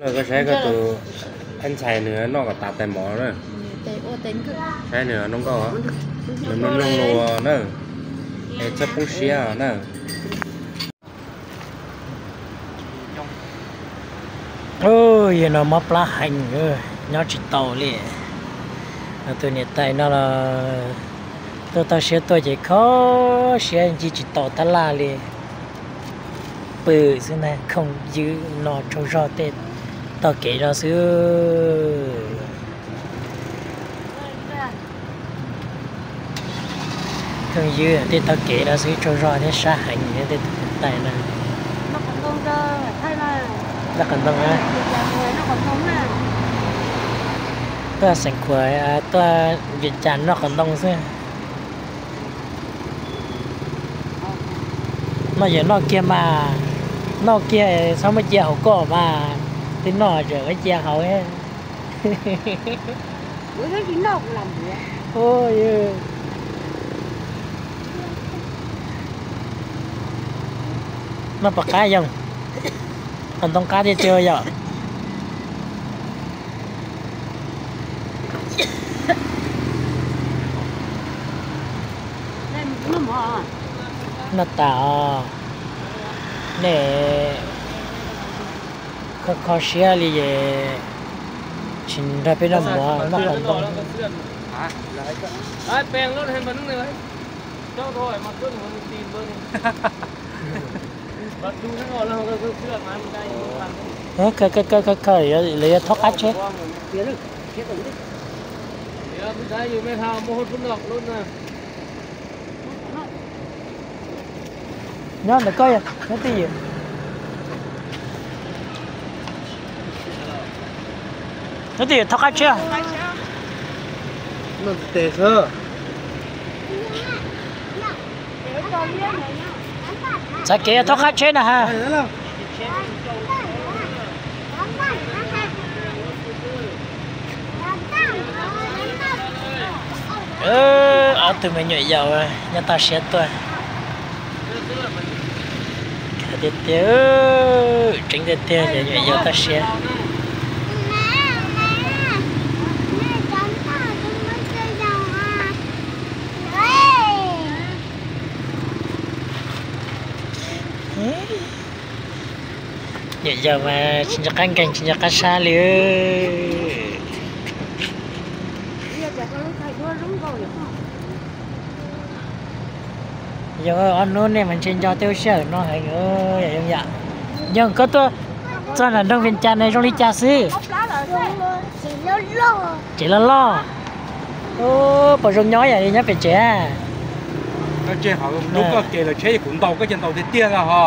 Koj saib koj tus ntxhais nws noj kom tas tais mov na. Saib nws zoo nkauj, nws mloog mloog lus na, es txhob poob siab na. Yog no mob plab heev, nyob tsis tau li. Tus niam tais no los tuaj toj siab tuaj ces kho siab ncig tsis tau tab laj li. Pw xwb na, khooj ywb no tsaug zog tej tog kev no xwb. Khooj ywb tej tog kev no xwb, tsaug zog thiab sab heev nyob tej tus niam tais no. Noj qos ntoo, tuaj xeem khuam, tuaj Vias Cas noj qos ntoo xwb. Noj yog noj kiag mas, noj kiag txhob muab cia hauv koj mas, twb noj tseem muab cia hauv. Noj puas qab yog? Qos ntoo qab tiag tiag yom. Noj tas os. Nej kho kho siab li es tsis nrog peb noj mov, noj qos ntoo. Khaws, khaws, khaws, lawv yuav thov qab tsheb. Nyob ntawm koj, nyob twj ywm. Nyob twj ywm thov qab tsheb. Txav kev thov qab tsheb na ha. Ob tug me nyuam yaus nyob toj siab tuaj. Tiag tiag, tseeb tiag tiag, nyuam yaus toj siab. Nyuam yaus mas tsis nco qab nkeeg tsis nco qab sab li. Yog ob hnub nej mas ntshe nco tej lub sij hawm no heev yom. Yog koj tuaj txog nram nroog Vias Cas ne zoo li cas xwb? Tsev loj loj. Puas zoo nyob yam li nyob pem tsev? Hnub koj ke lawv tsheb kuv ntaus koj ces ntaus tiag tiag ho.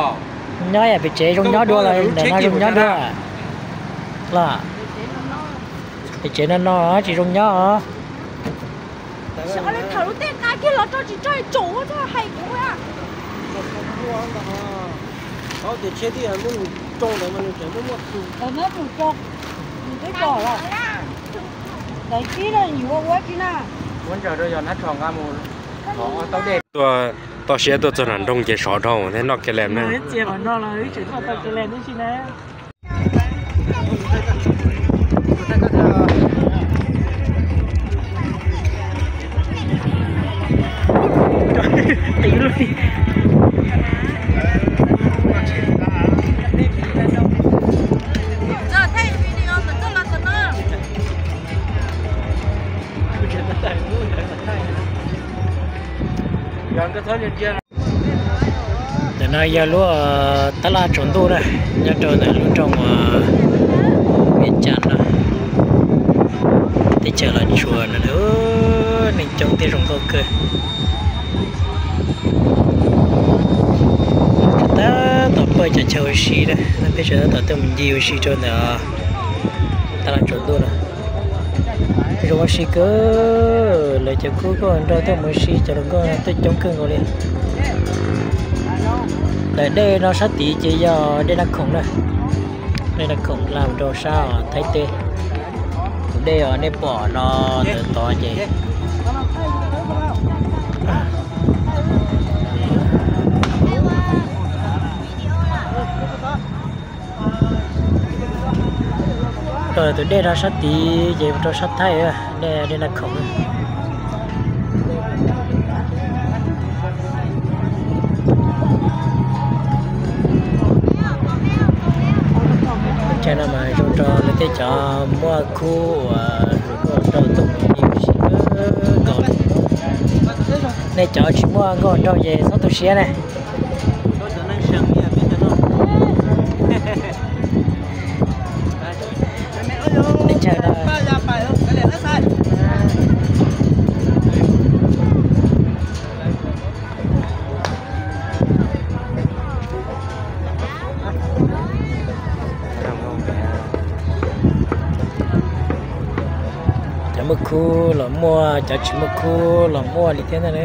Nyob yam pem tsev zoo nyob dua los ntawm no zoo nyob dua los? Pem tsev no no tsis zoo nyob os. Thaum lub tej nqa kiag los tso tsis tso tsaum ua tso hais kuv. Tau siab tuaj txog nram nroog ces sov dhau thiab noj kiag lem na. Ntawm no yog lub tab laj tsaus ntuj na, nyob rau ntawm lub nroog Vias Cas no. Teb chaws Los Tsuas no, neeg coob thiab zoo nkauj kawg. Tab tom pab cov chaw ua si na, peb sawv daws tab tom tuaj mus ncig ua si rau ntawm tab laj tsaus ntuj no. Zoo ua si kawg, lawv cov khub koj nrog tuaj mus ua si cov hluas nkauj tuaj coob kawg nkaus li. Daim dej no sab tid ces yog dej Naj Khoom na, dej Naj Khoom laj rau sab Thaib teb. Tus dej uas nej pom no ntawm tod ces Rau tus dej rau sab tid ces rau sab Thaib, dej, dej Naj Khoom. Chaw no mas zoo rau lawv tej cov muaj khub uas hluas nkauj nraug tuaj mus ncig ua si kawg nkaus li. Nej cov tsis muaj nkauj nraug ces txhob tu siab na. Teb chaws no cov muaj khub los muaj, cov tsis muaj khub los muaj li thiab ntag na.